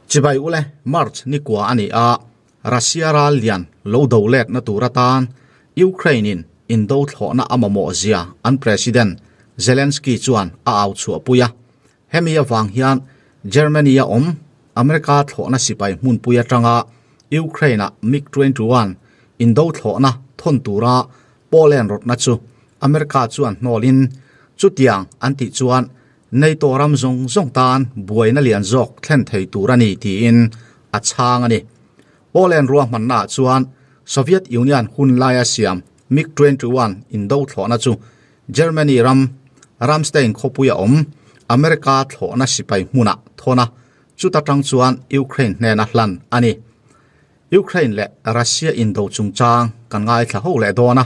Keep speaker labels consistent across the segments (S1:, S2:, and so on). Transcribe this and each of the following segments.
S1: Chibai ule March ni kua a ni a, Russia ral lian lo do letna tur atan Ukraine in indo thlawhna a mamawh zia an President Zelensky chuan a au chhuahpui a. Hemi avang hian Germany a awm America thlawhna sipai hmunpui atanga Ukraine ah MiG 21 indo thlawhna thawn tura Poland rawtna chu America chuan hnawlin chutiang an tih chuan NATO ram zawng zawng tan buaina lian zawk thlen thei tur a ni tiin a chhang a ni. Poland ruahmannaah chuan Soviet Union hun laia siam MiG 21 indo thlawhna chu Germany ram Ramstein khawpuia awm America thlawhna sipai hmunah thawn a, chuta tang chuan Ukraine hnena hlan a ni. Ukraine leh Russia indo chungchang kan ngaithla ho leh dawn a,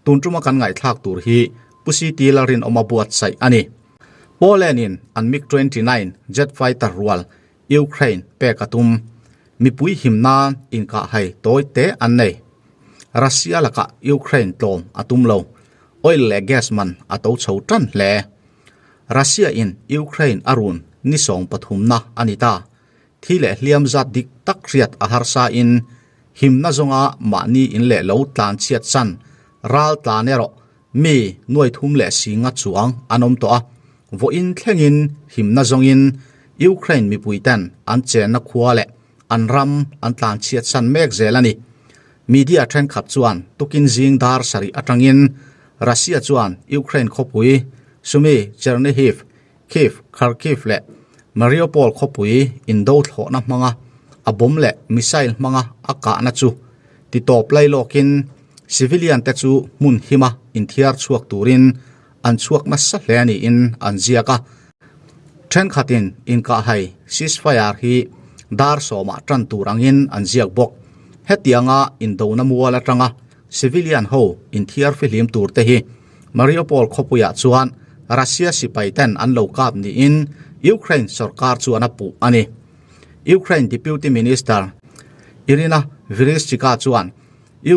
S1: tun tuma kan ngaihthlak tur hi Pu CT Lalrinawma buatsaih a ni. Poland in an MiG 29 jet fighter rual Ukraine pek a tum. Mipui him nan inkahhai tawi te an nei. Russia lakah Ukraine tlawm a tum lo. Oil leh gas man a to chho tan hle. Russia in Ukraine a run ni 13na a ni ta. Thi leh hliam zat dik tak hriat a harsa in himna zawnga mahni in leh lo tlan chhiat san ral tlan erawh mi nuai thum leh singa chuang an awm tawh a, vawiin thlengin himna zawngin Ukraine mipui ten an chenna khua leh an ram an tlan chhiat san mek zel a ni. Media thenkhat chuan tukin zing dar sarih atangin Russia chuan Ukraine khawpui Sumy, Chernihiv, Kyiv, Kharkiv leh Mariupol khawpui indo thlawhna hmanga a bomb leh missile hmanga a kahna chu ti tawp lai lawkin civilian te chu hmun hima inthiar chhuak turin an chhuak nasa hle niin an ziak a. Thenkhatin inkahhai ceasefire hi dar sawmah tan tur angin an ziak bawk. Hetianga indona mual atanga civilian ho inthiar fihlim tur te hi Mariupol khawpuiah chuan Russia sipai ten an lo kap niin Ukraine sorkar chuan a puh a ni. Ukraine Deputy Minister Iryna Vereshchuk chuan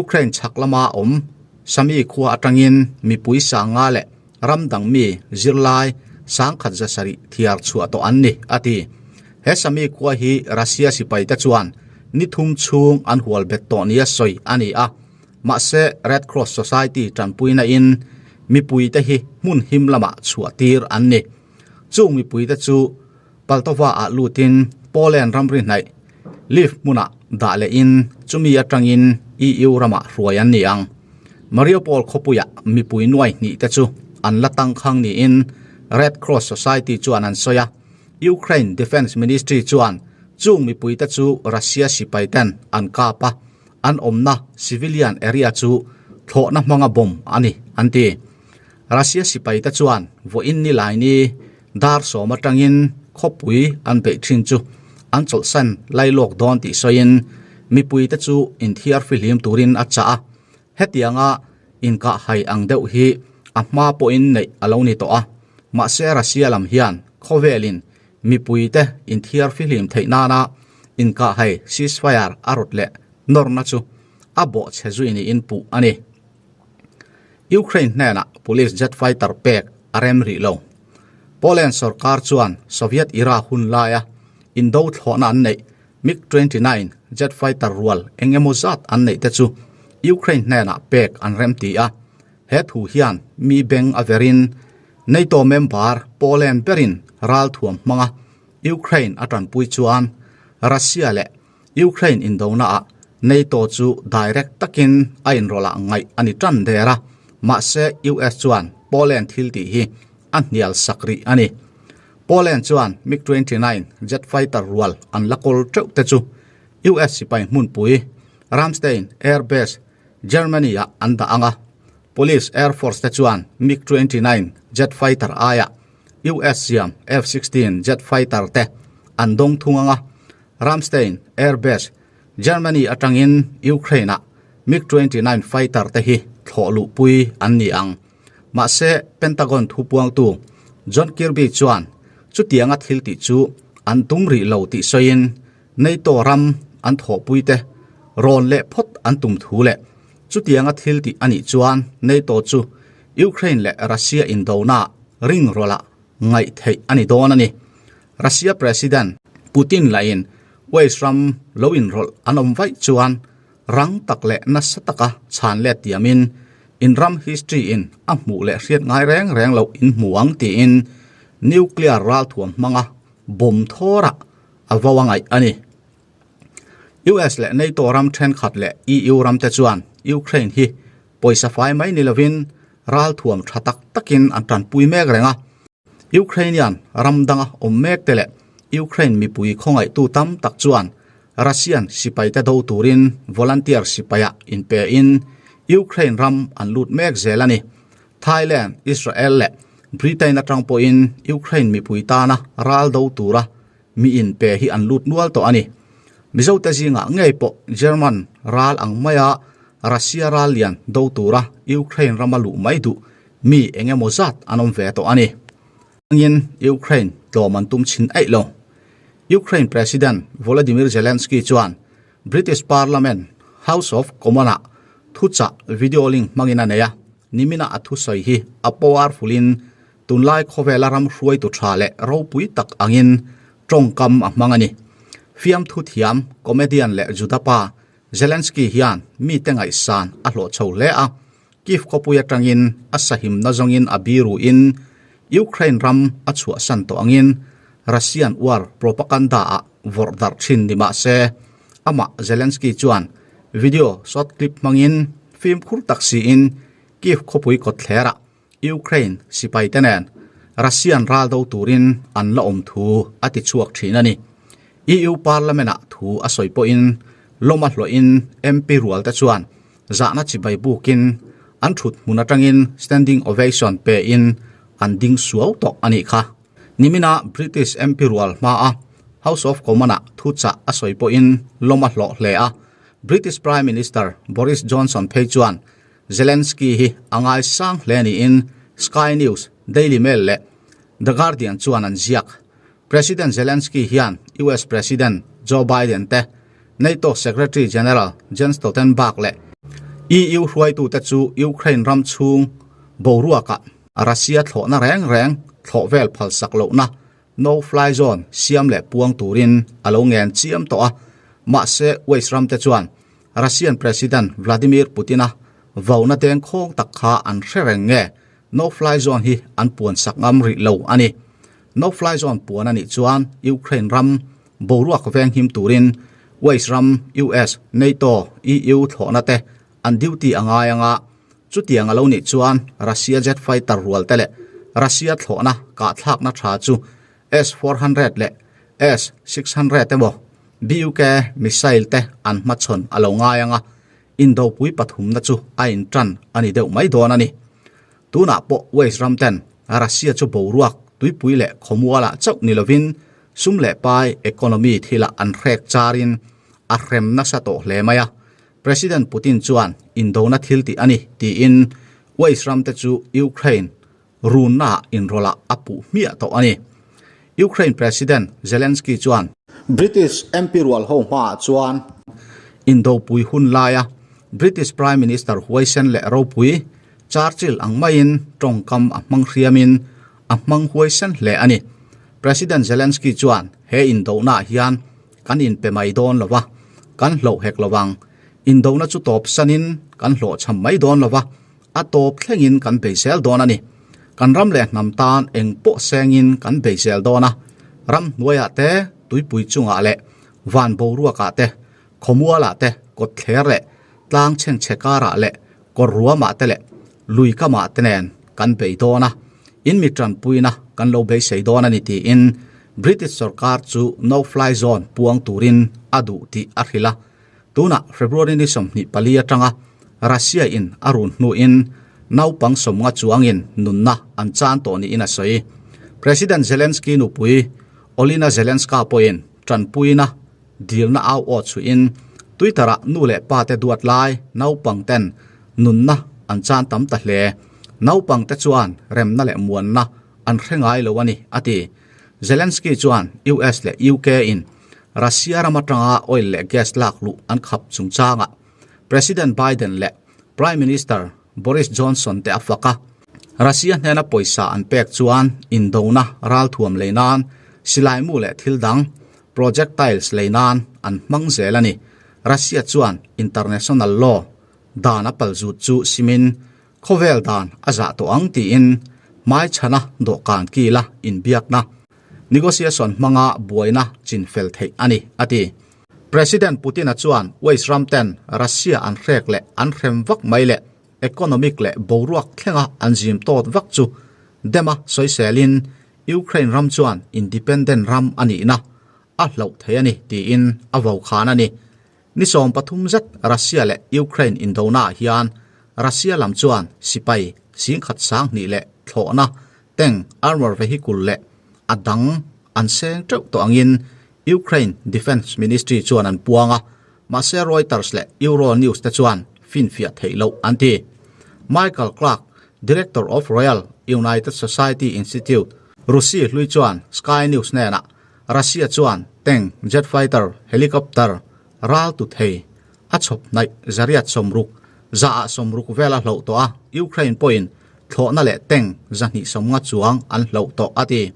S1: Ukraine chhak lama awm Sami khua atangin mipui sanga leh ram dang mi zirlai sangkhat zasarih thiar chhuah tawh an ni, a ti. He Sami khua hi Russia sipai te chuan ni thum chhung an hual bet tawh nia sawi a ni a. Mahse, Red Cross Society tanpuina in mipui te hi hmun him lamah chhuah tir an ni. Chung mipui te chu Paltova ah lutin Poland ramri hnaih Lviv hmunah dah leh in chumi atangin EU ramah hruai an ni ang. Mariupol khawpuiah mipui nuai hnih te chu an la tangkhang niin Red Cross Society chuan an sawi a. Ukraine Defence Ministry chuan chung mipui te chu Russia sipai ten an kap a. An awmna civilian area chu thlawhna hmanga bomb a ni, an ti. Russia sipaite chuan vawiin ni laini dar sawm atangin khawpui an beih thin chu an chawlhsan lailawk dawn tih sawiin mipuite chu inthiar fihlim turin a chah a. Hetianga inkahhai ang deuh hi a hma pawhin neih a lo ni tawh a, mahse Russia lam hian khawvelin Mipuite inthiar fihlim theih nana inkahhai ceasefire a rawt leh nawrna chu a bawhchhe zui niin puh a ni. Ukraine hnenah police jet fighter pek a rem rih lo. Poland sorkar chuan Soviet era hun laia indo thlawhna an neih MiG 29 jet fighter rual eng emaw zat an neih te chu Ukraine hnenah pek an rem ti a. He thu hian mi beng a verin NATO member Poland berin ralthuam hmanga Ukraine a tanpui chuan Russia leh Ukraine indonaah NATO chu direct takin a inrawlh ah ngaih a ni tan der a, mahse US chuan Poland thil tih hi a hnial sak rih a ni. Poland chuan MiG 29 jet fighter rual an la kawl teuh te chu US sipai hmunpui Ramstein Air Base, Germany ah an dah ang a. Police Air Force te chuan MiG 29 jet fighter aiah US siam F-16 jet fighter te an dawng thung ang a, Ramstein Air Base, Germany atangin Ukraine-ah MiG 29 fighter te hi thlawh luhpui an ni ang. Mahse, Pentagon thupuangtu John Kirby chuan chutianga thil tih chu an tum rih lo tih sawiin NATO ram an thawhpuite rawn leh phawt an tum thu leh Chutianga thil tih a nih chuan NATO chu Ukraine leh Russia indona ring rawlah ngaih theih a ni dawn a ni. Russia President Putin lahin Wales ram lo inrawlh an awm vaih chuan rang tak leh nasa taka chhan let tiamin in ram history in a hmuh leh hriat ngai reng reng loh in hmu ang tiin nuclear ralthuam hmanga bawm thawrah a vo a ngaih a ni. US leh NATO ram thenkhat leh EU ram te chuan Ukraine hi pawisa fai mai ni lovin ralthuam tha tak takin an tanpui mek reng a. Ukrainian ram danga awm mek te leh Ukraine mipui khawngaihtu tam tak chuan Russian sipaite do turin volunteer sipaiah inpe in Ukraine ram an lut mek zel a ni. Thailand, Israel leh Britain atang pawhin Ukraine mipui tana ral do tura mi inpe hi an lut nual tawh a ni. Mizote zingah ngei pawh German ral ang maia Russia ral lian do tura Ukraine rama luh mai duh mi eng emaw zat an awm ve tawh a ni. Angin Ukraine tlawm an tum chhin eih lo. Ukraine President Volodymyr Zelensky chuan British Parliament House of Commons-ah thuchah video link hmangin a nei a, nimina a thusawi hi a powerful-in Tunlai khawvela ram hruaitu tha leh ropui tak angin tawngkam a hmang a ni. Fiamthu thiam, comedian leh Juda pa Zelensky hian mite ngaihsan a hlawh chho hle a, Kyiv khawpui atangin a sahimna zawngin a biruin Ukraine ram a chhuahsan tawh angin Russian war propaganda-ah vawrh darh thin ni mah se, amah Zelensky chuan video short clip hmangin fimkhur tak siin Kyiv khawpui kawtthlerah Ukraine sipaite nen Russian ral do turin an la awm thu a ti chhuak thin a ni. EU Parliament-ah thu a sawi pawhin lawm a hlawhin MP rualte chuan zahna chibai bukin an thut hmun atangin standing ovation pein an ding suau tawh a nih kha. Nimina British MP rual hmaa House of Commons-ah thuchah a sawi pawhin lawm a hlawh hle a, British Prime Minister Boris Johnson phei chuan Zelensky hi a ngaisang hle niin Sky News, Daily Mail leh The Guardian chuan an ziak. President Zelensky hian US President Joe Biden te, NATO Secretary General Jens Stoltenberg leh EU hruaitute chu Ukraine ram chhung boruakah Russia thlawhna reng reng thlawh vel phalsak lohna No-fly zone siam leh puang turin a lo ngen chiam tawh a, mahse West ramte chuan Russian President Vladimir Putin-a vauna dengkhawng tak kha an hre reng nge no-fly zone hi an puan sak ngam rih lo a ni. No-fly zone puan a nih chuan Ukraine ram boruak venghim turin West ram, US, NATO, EU thlawhna te an duty a ngai anga chutiang a lo nih chuan Russia jet fighter rual te leh Russia thlawhna kahthlakna tha chu S-400 leh S-600 emaw Buk missile te an hmachhawn a lo ngai anga indopui pathumna chu a intan a ni deuh mai dawn a ni. Tunah pawh West ram ten Russia chu boruak tuipui leh khawmualah chauh ni lovin sum leh pai economy thilah an hrek charin a hrem nasa tawh hle mai a. President Putin chuan indona thil tih a ni tiin West ram te chu Ukraine runnaah inrawlh ah a puh hmiah tawh a ni. Ukraine President Zelensky chuan British MP rual ho hmaah chuan indopui hun laia British Prime Minister huaisen leh ropui Churchill ang maiin tawngkam a hmang hriamin a hmang huaisen hle a ni. President Zelensky chuan he indonaah hian Kan inpe mai dawn lo va, kan hloh hek lo vang. Indona chu tawp sanin kan hlawhchham mai dawn lo va, a tawp thlengin kan beisel dawn a ni. Kan ram leh hnam tan eng pawh sengin kan beisel dawn a, ram hnuaiah te, tuipui chungah leh van boruakah te, khawmualah te, kawtthler leh tlang chhengchhe karah leh kawr ruamah te leh lui kamah te nen kan bei dawn a, in mi tanpuina kan lo beisei dawn a ni tiin British sorkar chu no fly zone puang turin a duh tih a hrilh a. Tunah February ni 24 atanga Russia in a run hnuin naupang sawmnga chuangin nunna an chan tawh niin a sawi. President Zelensky nupui Olena Zelenska pawhin tanpuina Dilna au aw chhuihin Twitter-ah nu leh pa te duat lai naupang ten nunna an chan tam ta hle. Naupang te chuan remna leh muanna an hre ngai lo a ni, a ti. Zelensky chuan US leh UK in Russia ram atanga oil leh gas lak luh an khap chungchangah President Biden leh Prime Minister Boris Johnson te a fak a. Russia hnena pawisa an pek chuan indona ralthuam lei nan silaimu leh thil dang. projectiles lei nan an hmang zel a ni. Russia chuan international law dan a palzut chu simin khawvel dan a zah tawh ang tiin hmaichhana dawhkan kila inbiakna negotiation hmanga buaina chinfel theih a ni, a ti. President Putin-a chuan West ram ten Russia an hrek leh an hrem vak mai leh economic leh boruak thlenga an zim tawt vak chu dema sawiselin Ukraine ram chuan independent ram a nihna a hloh thei a ni tiin a vokhan a ni. Ni 13 zet Russia leh Ukraine indonaah hian Russia lam chuan sipai 10,000 sang hnih leh thlawhna, tank, armour vehicle leh a dang an seng teuh tawh angin Ukraine Defence Ministry chuan an puang a, mahse Reuters leh Euronews te chuan finfiah theih loh an ti. Michael Clarke, Director of Royal United Society Institute, Rusi hlui chuan Sky News hnenah Russia chuan tank, jet fighter, helicopter ral tu thei a chhawp hnaih zariat 60, zaah 60 vel a hloh tawh a, Ukraine pawhin thlawhna leh tank 250 chuang an hloh tawh a ti.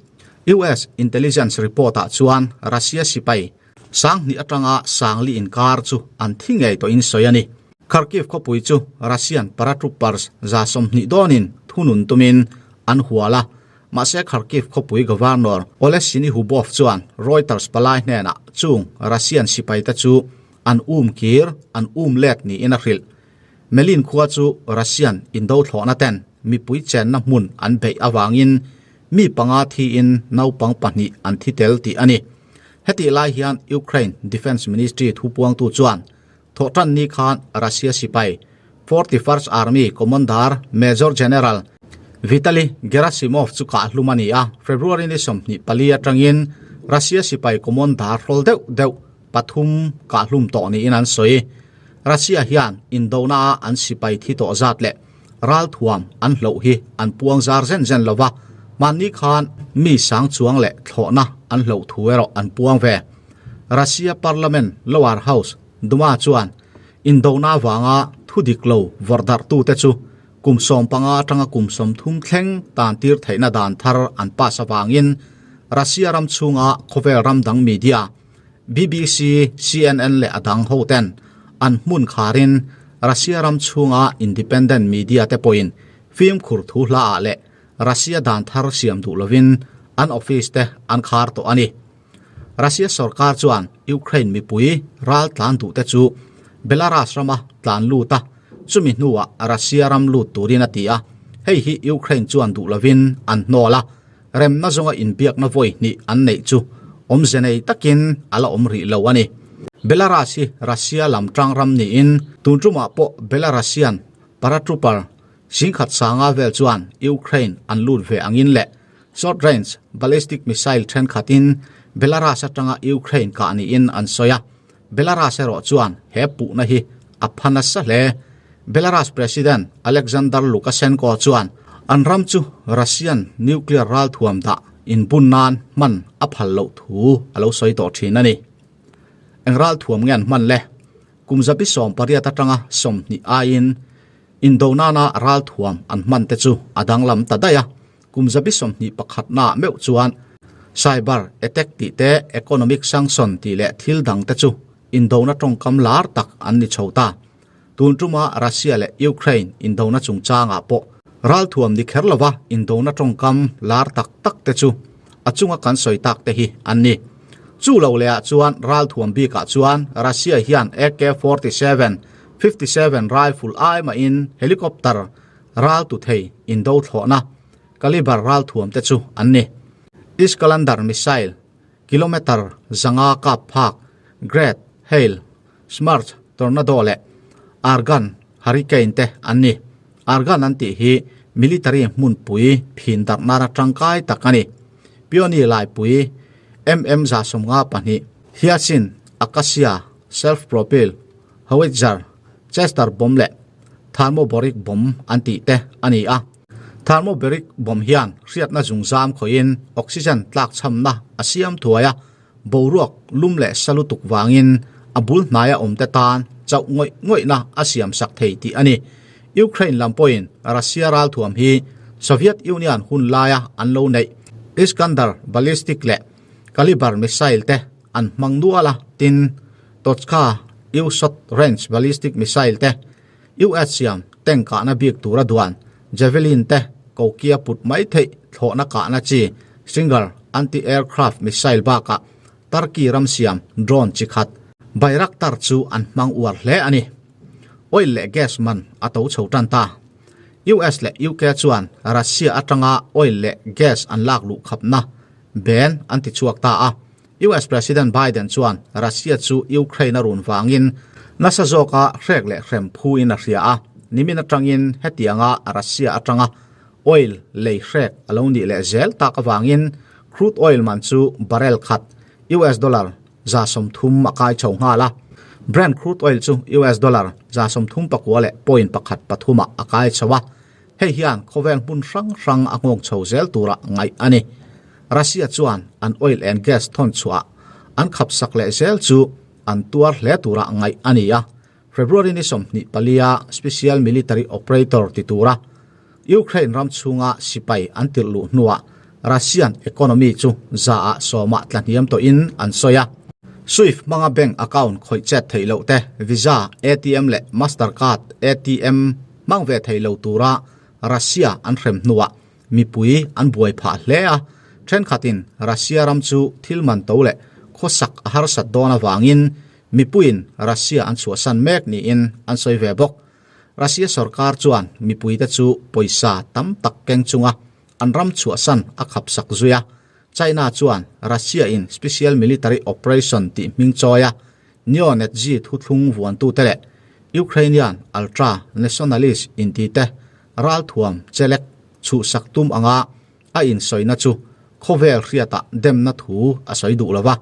S1: US intelligence report-ah chuan Russia sipai 2000 atanga 4000 inkar chu an thi ngei tawhin sawi a ni. Kharkiv khawpui chu Russian paratroopers 20 dawnin thunun tumin an hual a, mahse Kharkiv khawpui governor Oleg Sinihubov chuan Reuters palai hnenah chung Russian sipaite chu an um kir, an um let niin a hrilh. Melin khua chu Russian indo thlawhna ten mipui chenna hmun an beih avangin mi panga thiin naupang pahnih an thi tel tih a ni. Hetih lai hian Ukraine Defence Ministry thupuangtu chuan thawhtan ni khan Russia sipai 41st Army Commander Major General Vitaly Gerasimov chu kah hlum a ni a. February ni 24 atangin Russia sipai commander hrawl deuh deuh pathum kah hlum tawh niin an sawi. Russia hian indona a an sipai thi tawh zat leh ral thuam an hloh hi an puang zar zen zen lova, mahni khan mi sang chuang leh thlawhna an hloh thu erawh an puang ve. Russia Parliament Lower House Duma chuan indona avanga thu dik lo vawrhdarh tute chu kum 15 atanga kum 30 thleng tan tir theihna dan thar an pass avangin Russia ram chhunga khawvel ram dang media BBC, CNN leh a dang ho ten an hmun kharin Russia ram chhunga independent media te pawhin fimkhur thu hla ah leh Russia dan thar siam duh lovin an office te an khar tawh a ni. Russia sarkar chuan Ukraine mipui ral tlan duh te chu Belarus rama tlan lut a, chumi hnuah Russia ram lut turin a ti a, hei hi Ukraine chuan duh lovin an hnawl a, remna zawnga inbiakna vawi hnih an neih chu awmze nei takin a la awm rih lo a ni. Belarus hi Russia lam tang ram niin tun tumah pawh Belarusian paratrooper 10,000 sanga vel chuan Ukraine an lut ve angin leh short range ballistic missile thenkhatin Belarus atanga Ukraine kah niin an sawi a. Belarus erawh chuan he puhna hi a pha nasa hle. Belarus President Alexander Lukashenko chuan an ram chu Russian nuclear ral thuam dah inbun nan hman a phal loh thu a lo sawi tawh thin a ni. Eng ral thuam nge an hman le? Kum 18 atanga 20 aiin indonana ral thuam an hman te chu a danglam ta daih a. Kum 21 na meuh chuan cyber attack tih te economic sanction tih leh thil dang te chu indona tawngkam lar tak an ni chho ta. Tun tuma Russia leh Ukraine indona chungchangah pawh ral thuam ni kher lova indona tawngkam lar tak tak te chu a chunga kan sawi tak te hi an ni. Chu lo lehah chuan ral thuam bikah chuan Russia hian AK-47, 57 rifle ai mahin helicopter ral tu thei indo thlawhna caliber ral thuam te chu an ni. Iskander missile, kilometer 500 kap phak, Grad, Hail, Smerch, Tornado leh Argan, Hurricane te an ni. Argan an tih hi military hmunpui phin darhna tangkai tak a ni. Peony laipui MM 152, Hyacinth, Acacia, Self-Propel, Howitzer, Chester bomb leh Thermobaric bomb an tih te a ni a. Thermobaric bomb hian hriatna zungzam khoin oxygen tlak chhamna a siam thuai a, boruak lum leh salutuk wangin a bul hnaia awm te tan chauh ngawih ngawihna a siam sak thei tih a ni. Ukraine lam pawhin Russia ral thuam hi Soviet Union hun laia an lo neih Iskander ballistic leh Caliber missile te. an hmang nual a, tin, Tochka U short range ballistic missile te, US siam tank kahna bik tura duan Javelin te kokia put mai theih thlawhna kahna chi Stinger anti-aircraft missile bakah Turkey ram siam drone chi khat Bayraktar chu an hmang uar hle a ni. Oil leh gas man a to chho tan ta. US leh UK chuan Russia atanga oil leh gas an lak luh khapna ban an ti chhuak ta a. US President Biden chuan Russia chu Ukraine a run vangin nasa zawka hrek leh hrem phuin a hria a. Nimin atangin hetianga Russia atanga oil lei hrek a lo nih leh zel tak avangin crude oil man chu barrel khat US dollar 30 a kai chho nghal a. Brent crude oil chu US dollar 34 leh point pakhat pathumah a kai chho a. Hei hian khawvel hmun hrang hrang a nghawng chho zel tura ngaih a ni. Russia chuan an oil and gas thawn chhuah an khap sak leh zel chu an tuar hle tura ngaih a ni a. February ni 24-a Special Military Operator ti tura Ukraine ram chhunga sipai an tirh luh hnuah Russian economy chu zaah sawmah tla hniam tawhin an sawi a. Swift hmanga bank account khawih chet theih loh te, Visa, ATM leh Mastercard ATM hmang ve thei lo tura Russia an hrem hnuah mipui an buai phah hle a. Thenkhatin Russia ram chu thil man to leh khawsak a harsat dawn avangin mipuiin Russia an chhuahsan mek niin an sawi ve bawk. Russia sorkar chuan mipuite chu pawisa tam tak keng chunga an ram chhuahsan a khapsak zui a. China chuan Russia in Special Military Operation tih hming chawi a, neo-Nazi thuthlung vuantute leh Ukrainian ultra nationalist intite ralthuam chelek chhuhsak tum anga a insawina chu khawvel hriatah demna thu a sawi duh lo va.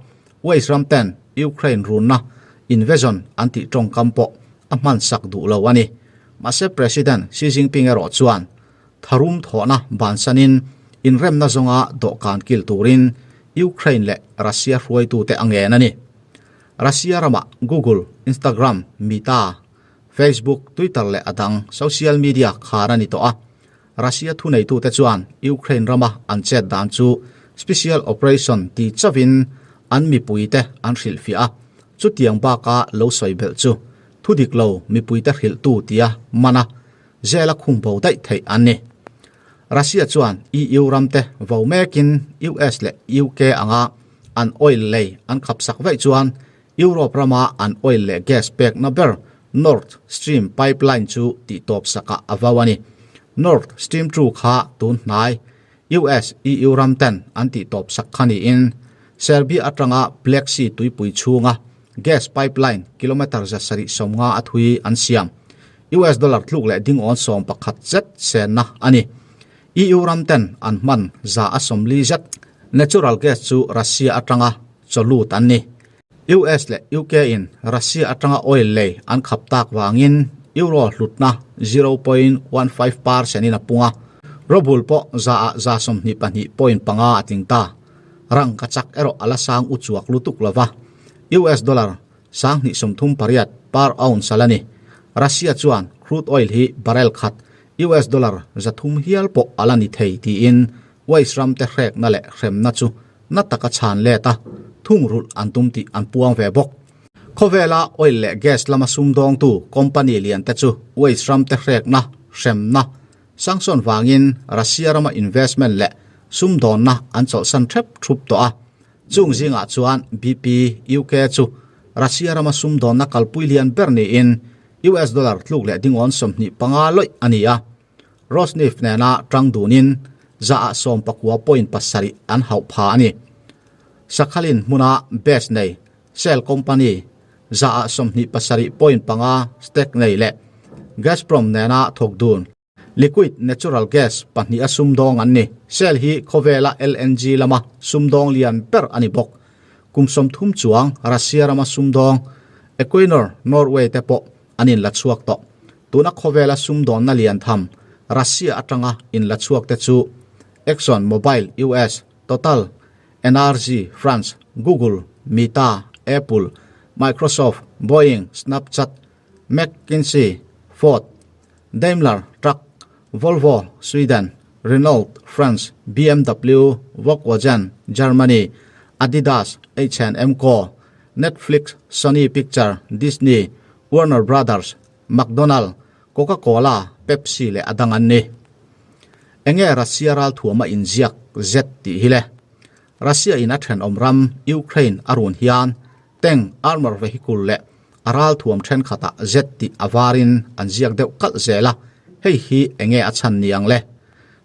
S1: West ram ten Ukraine runna invasion an tih tawngkam pawh a hmansak duh lo a ni. Mahse President Xi Jinping erawh chuan tharum thawhna bansanin inremna zawnga dawhkan kil turin Ukraine leh Russia hruaitute a ngen a ni. Russia ramah Google, Instagram, Meta, Facebook, Twitter leh a dang social media khar a ni tawh a. Russia thuneitute chuan Ukraine rama an chet dan chu special operation ti chauhin an mipuite an hrilhfiah a, chutiang baka lo sawi belh chu thudik lo mipuite hrilhtu tia man a, jail a khung bo daih theih an ni. Russia chuan EU ramte vo mekin US leh UK anga an oil lei an khapsak vaih chuan Europe rama an oil leh gas pekna ber Nord Stream pipeline chu tihtawp sakah a vau a ni. Nord Stream 2 kha tun hnai US, EU ram ten an tihtawp sak kha niin Serbia atanga Black Sea tuipui chhunga gas pipeline kilometre 750 a thui an siam. US dollar tluk leh dingawn 11 zet senna a ni. EU ram ten an hman 40% zet natural gas chu Russia atanga chawlut an ni. US leh UK in Russia atanga oil lei an khap tak vangin euro hlutna 0.15 percent in a pung a, ruble pawh zaah 22.5 a tling ta. Rangka chak erawh a la sang u chuak lutuk lo va, US dollar 2038 per ounce a la ni. Russia chuan crude oil hi barrel khat US dollar 300 hial pawh a la ni thei tiin West ramte hrekna leh hremna chu na taka chhan let a, thungrulh an tum tih an puang ve bawk. Khawvela oil leh gas lama sumdawngtu company lian te chu West ramte hrekna, hremna, sanction vangin Russia rama investment leh sumdawnna an chawlhsan thep thup tawh a. Chung zingah chuan BP, UK chu Russia rama sumdawnna kalpui lian ber niin US dollar tluk leh dingawn 25 lawih a ni a. Rosneft nena tang dunin zaah 19.7 an hauh pha a ni. Sakhalin hmuna base nei Shell company zaah 27.5 stake nei leh Gazprom nena thawk dun liquid natural gas pahnih a sumdawng an ni. Shell hi khawvela LNG lama sumdawng lian ber a ni bawk. Kum 30 chuang Russia rama sumdawng Equinor Norway te pawh an inla chhuak tawh. Tuna khawvela sumdawnna lian tham Russia atanga inla chhuak te chu Exxon Mobil, US, Total, NRG, France, Google, Meta, Apple, Microsoft, Boeing, Snapchat, McKinsey, Ford, Daimler Truck, Volvo, Sweden, Renault, France, BMW, Volkswagen, Germany, Adidas, H&M Co, Netflix, Sony Picture, Disney, Warner Brothers, McDonald, Coca-Cola, Pepsi leh a dang an ni. Enge Russia ralthuama inziak zet tih hi le? Russia in a thenawm ram Ukraine a run hian tank, armor vehicle leh a ralthuam thenkhatah zet tih a varin an ziak deuh kalh zel a, hei hi enge a chhan ni ang le?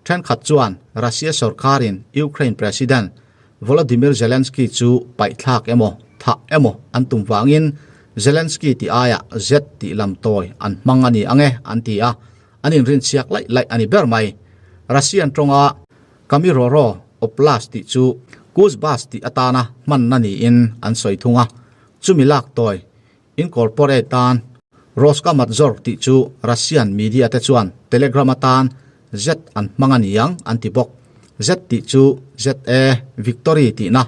S1: Thenkhat chuan Russia sorkarin Ukraine President Volodymyr Zelensky chu paihthlak emaw, thah emaw an tum vangin Zelensky tih aiah Z tih lam tawi an hmang a ni ang e an ti a, an inrinchhiak laih laih a ni ber mai. Russian tawnga Kamiroro Oblast tih chu Kuzbass tih atana hmanna niin an sawi thung a, chumi lak tawi incorporate tan Roskomnadzor tih chu Russian media te chuan Telegram atan Z an hmang a ni ang an ti bawk. Z tih chu ZA Victory tihna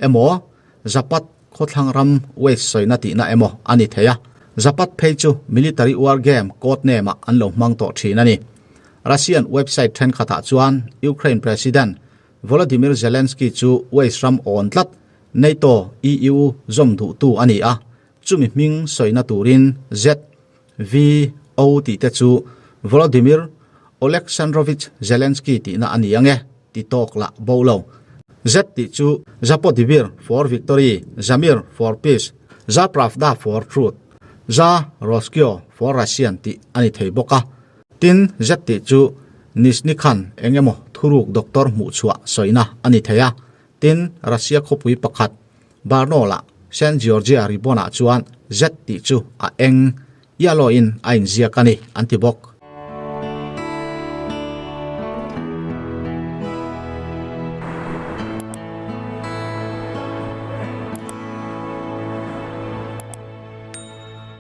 S1: emaw Zapad khawthlang ram West sawina tihna emaw a ni thei a. Zapad phei chu military war game code name ah an lo hmang tawh thin a ni. Russian website thenkhatah chuan Ukraine President Volodymyr Zelensky chu West ram awn tlat NATO, EU zawm duhtu a ni a, chumi hming sawina turin Z, V, O tih te chu Volodymyr Oleksandrovich Zelensky tihna a ni ang e, ti tawk lah bo lo. Z tih chu Zapodibir for Victory, Zamir for Peace, Zapravda for Truth, Za Roskio for Russian tih a ni thei bawk a. Tin, Z tih chu Nizhny khan eng emaw thuruk doctor hmuhchhuah sawina a ni thei a. Tin, Russia khawpui pakhat Barnaul-ah Saint Georgia ribbon-ah chuan Z tih chu a eng, yellow, in a inziak a ni, an ti bawk.